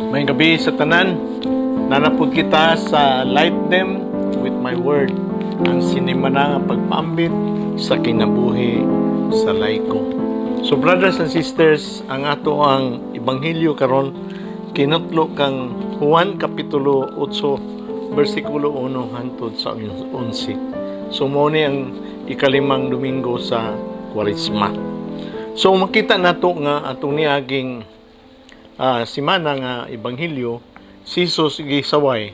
Maayong gabii sa tanan. Naa na pud kita sa Light Them with My Word. Ang sinimana nga pagpaambit sa kinabuhi sa laiko. So brothers and sisters, ang ato ang ebanghelyo karon kinutlo kang Juan kapitulo 8 bersikulo 1 hangtod sa 11. So mao ni ang ikalimang Domingo sa Kwaresma. So makita nato nga atong niaging simana nga ebanghelyo, si Jesus gisaway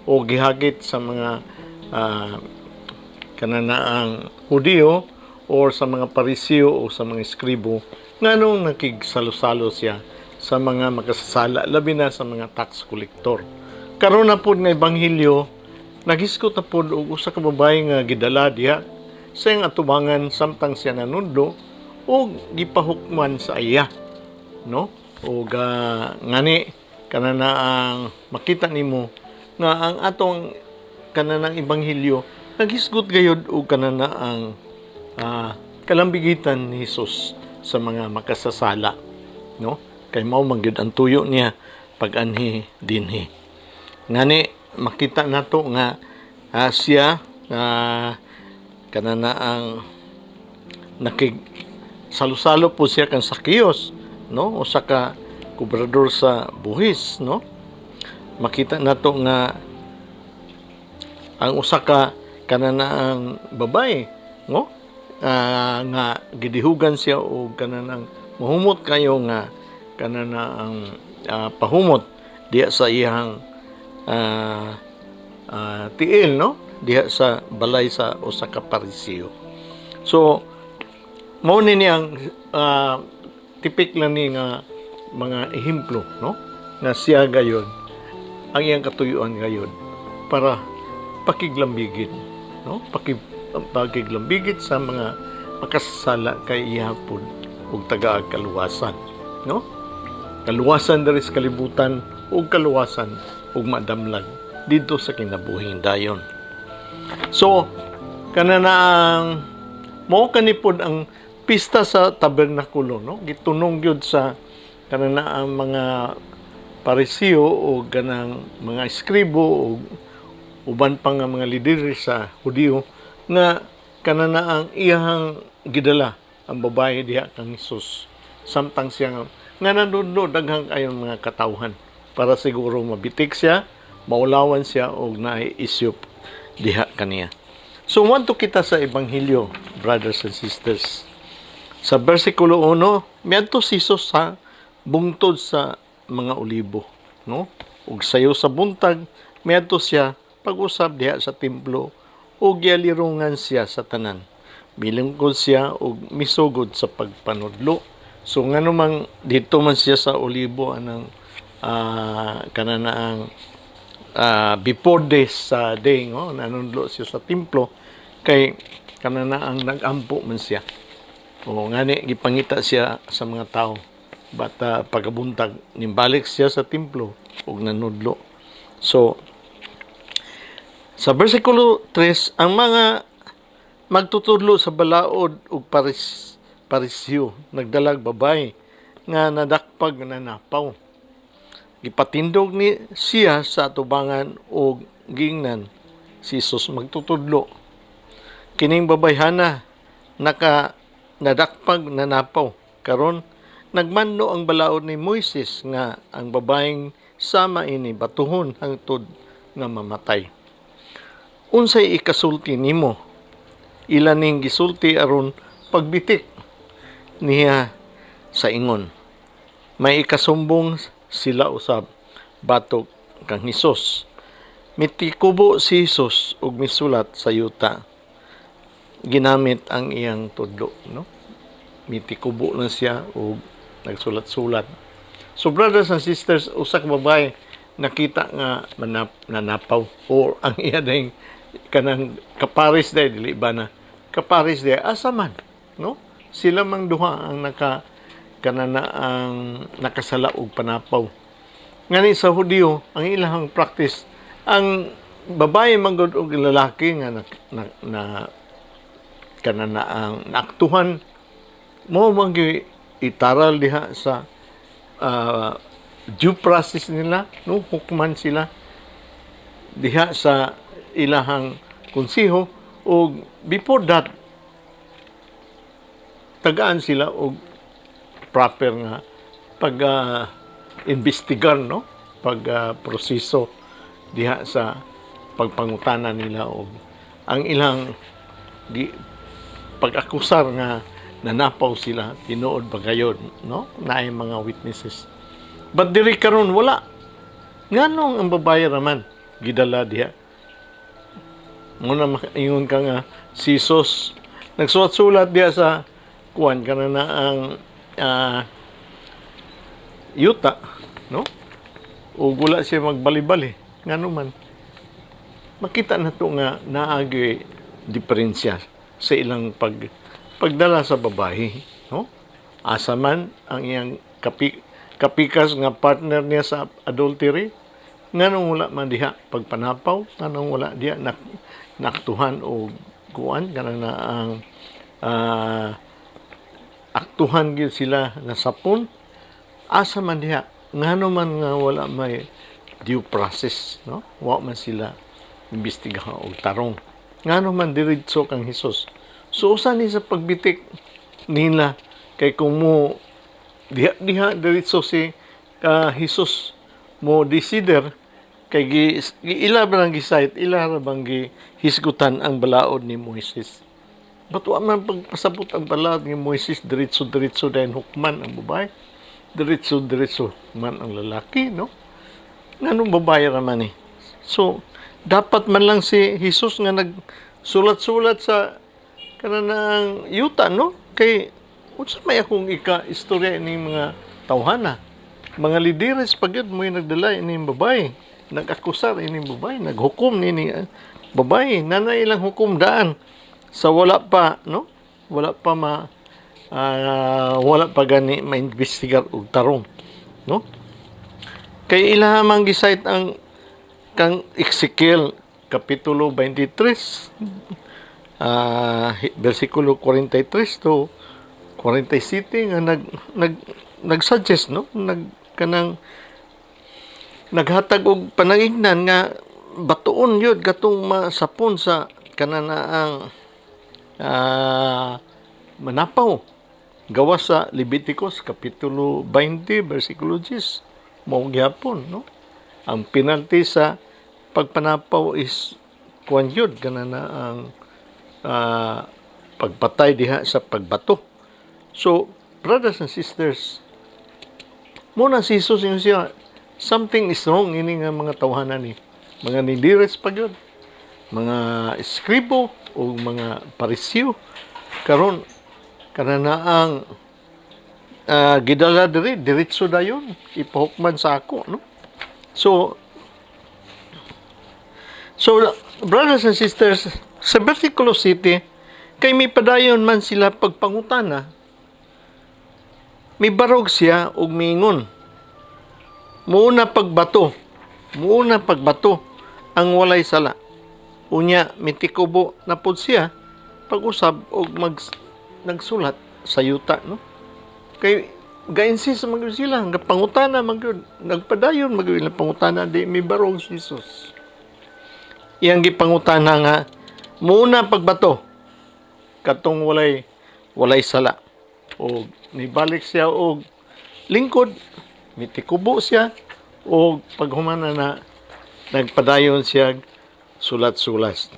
o gihagit sa mga kananaang Hudiyo or sa mga Pariseo o sa mga eskribo nganong nakigsalo-salo siya sa mga makasasala, labi na sa mga tax collector. Karon na pod nga ebanghelyo, naghisgot na pod og usa ka babae nga gidala diha sa iyang atubangan samtang siya nanudlo og gipahukman sa iya, no? Og ngani kanana ang makita nimo nga ang atong kananang ebanghelyo naghisgot gayud og kanana ang kalambigitan ni Jesus sa mga makasasala, no? Kay mao man gyud ang tuyo niya pag-anhi dinhi. Ngani makita nato nga siya kanana ang nakig salo-salo po siya kang Zacchaeus, no? Usa ka kobrador sa buhis, no? Makita nato nga ang usa ka kananaang babae, no? Nga gidihugan siya og kananang mahumot kayo nga kananaang pahumot diha sa iyang tiil, no? Diha sa balay sa usa ka Pariseo. So mao ni niyang tipik lang ni nga mga ehemplo, no? Nga siya gayon ang iyang katuyuan gayon para pakiglambigit, no? Pakiglambigit sa mga makasasala kay iya pud og tagaag kaluwasan, no? Kaluwasan diri sa kalibutan ug kaluwasan ug madamlag didto sa kinabuhing dayon. So kanana ang mao kani pod ang pista sa tabernakulo, no? Gitunong gyud sa kanana ang mga Pariseo o kanang mga eskribo o uban pa nga mga lider sa Hudiyo nga kanana ang iyahang gidala ang babae diha kang Hesus samtang siya nga nanudlo daghang kayong mga katawhan para siguro mabitik siya, maulawan siya og naay issue diha kaniya. So wanto kita sa ebanghelyo, brothers and sisters. Sa bersikulo 1, miadto si Jesus sa bungtod sa mga olibo, no? Ug sayo sa buntag, miadto siya pag-usab diha sa templo ug gialirungan siya sa tanan. Milingkod siya ug misugod sa pagpanudlo. So ngano mang dito man siya sa olibo anang kananaang before this day, no? Nanudlo siya sa templo kay kananaang nag-ampo man siya. O ngani gipangita siya sa mga tao. But pagabuntag nimbalik siya sa templo ug nanudlo. So sa bersikulo 3, ang mga magtutudlo sa balaod ug Pariseo nagdalag babae nga nadakpag nga nanapaw. Gipatindog ni siya sa atubangan ug giingnan si Jesus magtutudlo, "Kining babayhana naka nadakpag nanapaw. Karon nagmando ang balaod ni Moises nga ang babaeng sama ini batuhon hangtod nga mamatay. Unsay ikasulti nimo?" Ila ning gisulti aron pagbitik niya sa ingon. May ikasumbong sila usab batok kang Hesus. Mitikubo si Hesus ug misulat sa yuta ginamit ang iyang tudlo, no? Mitikubo na siya ug nagsulat-sulat. So brothers and sisters, usa ka babae nakita nga nanapaw or ang iya dahing kanang kaparis day, dili ba na kaparis day, asa man, no? Sila mang duha ang naka kanana ang nakasala og panapaw. Ngani sa Hudiyo, ang ilahang practice, ang babae man gud og lalaki nga na kanana ang naaktuhan mo man gyud itaral diha sa due process nila, no? Hukman sila diha sa ilahang konseho o before that tagaan sila og proper nga pag investigar, no, pag proseso diha sa pagpangutana nila og ang ilang pag-akusar nga nanapaw sila, tinuod ba gayod, no, naay mga witnesses. But diri karon wala. Nganong ang babae raman gidala diha? Muna makaingon ka nga si Jesus nagsulat-sulat diha sa kuan kana na ang yuta, no, ug wala siya magbalibali. Ngano man makita na to nga naagi diferensya sa ilang pagdala sa babae, no? Asa man ang iyang kapikas nga partner niya sa adultery? Nganong wala man diha pagpanapaw? Nganong wala diha naktuhan o kuan kana na ang aktuhan gyud sila nga sapon? Asa man diha? Ngano man nga wala may due process, no? Wa man sila imbestigahan og tarong. Ngano man diretso kang Hesus? So usa ni sa pagbitik nila, kay kung mo diha diha diretso si Hesus mo desider, kay gi ila ba ang gi-cite, ila ra bang gihisgutan ang balaod ni Moises. But wa man pagpasabot ang balaod ni Moises, diretso diretso dayon hukman ang babae, diretso diretso man ang lalaki, no? Nganong babae ra man eh? So dapat man lang si Jesus nga nagsulat-sulat sa kanang yuta, no, kay unsa may akong ika-istorya ining mga tawhana, mga lideres pa gyud mo nagdala ining babae, nag-akusar ining babae, naghukom nining babae, nana ilang hukom daan sa wala pa, no, wala pa wala pa gani maimbestigar og tarong, no? Kay ilaha man gi-cite ang kang Ezekiel kapitulo 23 versikulo 43 to 47 nga nag nag nag-suggest, no, nag kanang naghatag og panangignan nga batuon yun katong masapon sa kananaang manapaw, gawas sa Leviticus kapitulo 20 versikulo 10. Mao gyapon, no, ang penalty sa pagpanapaw is kuan yun kana ang pagpatay diha sa pagbato. So brothers and sisters, muna si Jesus yung siya, something is wrong ini nga mga tawhanan ni mga lideres pa gyud, mga eskribo o mga Pariseo. Karon kananaang gidala diri, diretso dayon ipahukman sa ako, no? So brothers and sisters, sa versikulo 7, kay may padayon man sila pagpangutana, mibarog siya ug miingon, "Muuna pagbato, muuna pagbato ang walay sala." Unya mitikubo na pud siya pag-usab og nagsulat sa yuta, no? Kay ga-insist man gyud sila nga pangutana man gyud, nagpadayon man gyud ilang pangutana, di mibarog si Jesus. Iyang gipangutana nga muuna pagbato katong walay sala. O nibalik siya og lingkod, mitikubo siya og paghumana na nagpadayon siya sulat-sulat.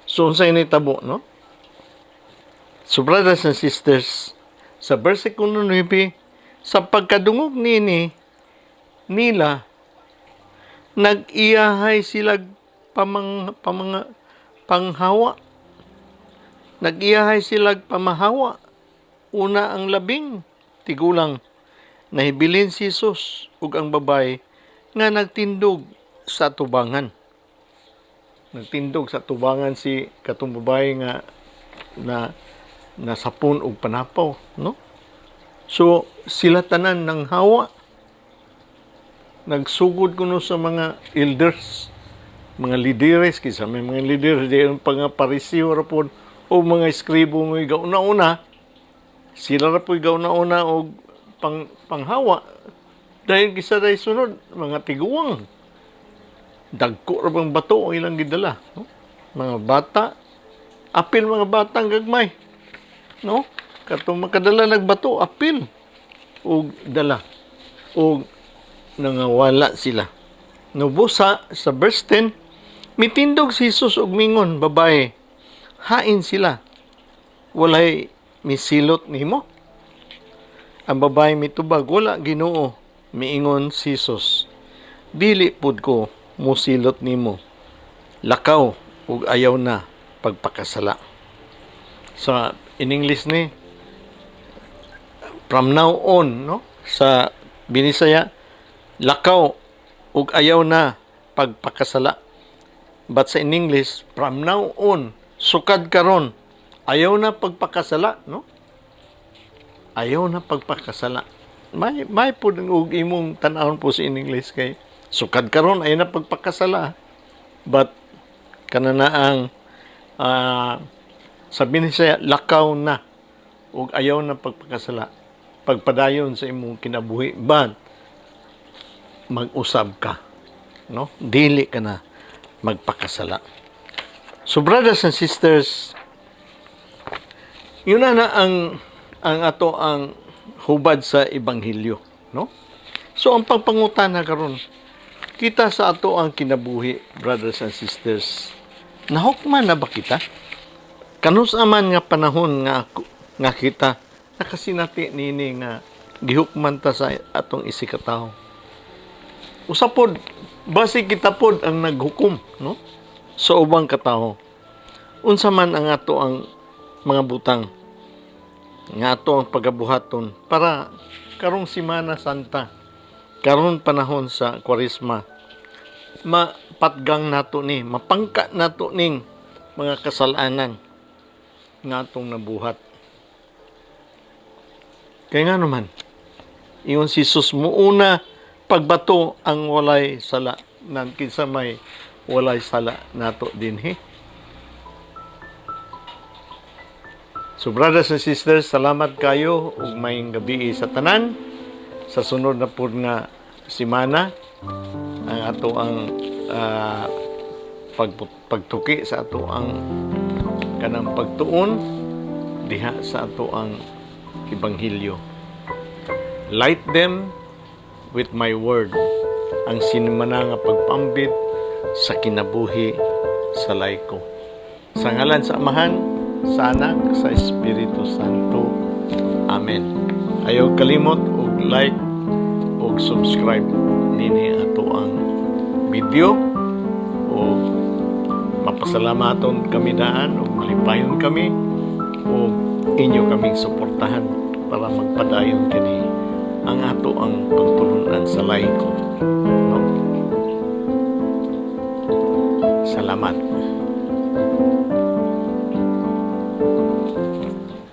So unsay nitabo, no? So brothers and sisters, sa versikulo 9, sa pagkadungog nini nila, nag-iyahay sila pamang pamanga panghawa. Nag-iyahay sila pamahawa. Una ang labing tigulang, nahibilin si Jesus ug ang babae nga nagtindog sa tubangan. Nagtindog sa tubangan si katong babae nga na nasapon og panapaw, no? So sila tanan ng hawa, nagsugod kuno sa mga elders, mga lideres, kisa may mga leaders di ang mga Pariseo ra pod o mga eskribo mo gauna-una, sila ra po'y gauna-una og panghawa. Dahil kisa day sunod, mga tiguang. Dagko ra bang bato ang ilang gidala, no? Mga bata, apil mga batang gagmay. No? Katong makadala nagbato, apil og dala. Og nangawala sila. Nubusa sa verse 10, mitindog si Jesus og mingon, "Babae, hain sila? Walay misilot nimo?" Ang babae mitubag, "Wala, Ginoo." Miingon si Jesus, "Dili pud ko musilot nimo. Lakaw ug ayaw na pagpakasala." Sa in English ni, "From now on," no? Sa Binisaya, "Lakaw ug ayaw na pagpakasala." But sa in English, "From now on," sukad karon, ayaw na pagpakasala, no? Ayaw na pagpakasala. May pud og imong tan-awon po sa in English kay sukad karon ayaw na pagpakasala. But kanana ang sa Binisaya, lakaw na ug ayaw na pagpakasala. Pagpadayon sa imong kinabuhi, but mag-usab ka, no? Dili ka na magpakasala. So brothers and sisters, yun na na ang ato ang hubad sa ebanghelyo, no? So ang pagpangutana karon, kita sa ato ang kinabuhi, brothers and sisters, nahukman na ba kita? Kanus aman nga panahon nga nga kita nakasinati nini nga gihukman ta sa atong isigkatawo? Usa pod, basi kita pod ang naghukom, no? Sa ubang katawo. Unsa man ang ato ang mga butang nga ato ang pagabuhaton para karong Simana Santa, karon panahon sa Kwaresma, mapatgang nato ni, mapangka nato ning mga kasalanan nga atong nabuhat? Kaya nga naman, ingon si Jesus, "Muuna pagbato ang walay sala." Nan kinsa may walay sala nato dinhi? So brothers and sisters, salamat kayo ug maayong gabi sa tanan. Sa sunod na pud nga semana ang ato ang pagtuki sa ato ang kanang pagtuon diha sa ato ang ebanghelyo. Light them with my word. Ang sinimana nga pagpambit sa kinabuhi sa laiko. Sa ngalan sa Amahan, sa Anak, sa Espiritu Santo. Amen. Ayaw kalimot og like og subscribe nini ato ang video o mapasalamaton kami daan o malipayon kami o inyo kaming suportahan para magpadayon kini ang ato ang pagtulunan sa laiko. No? Salamat.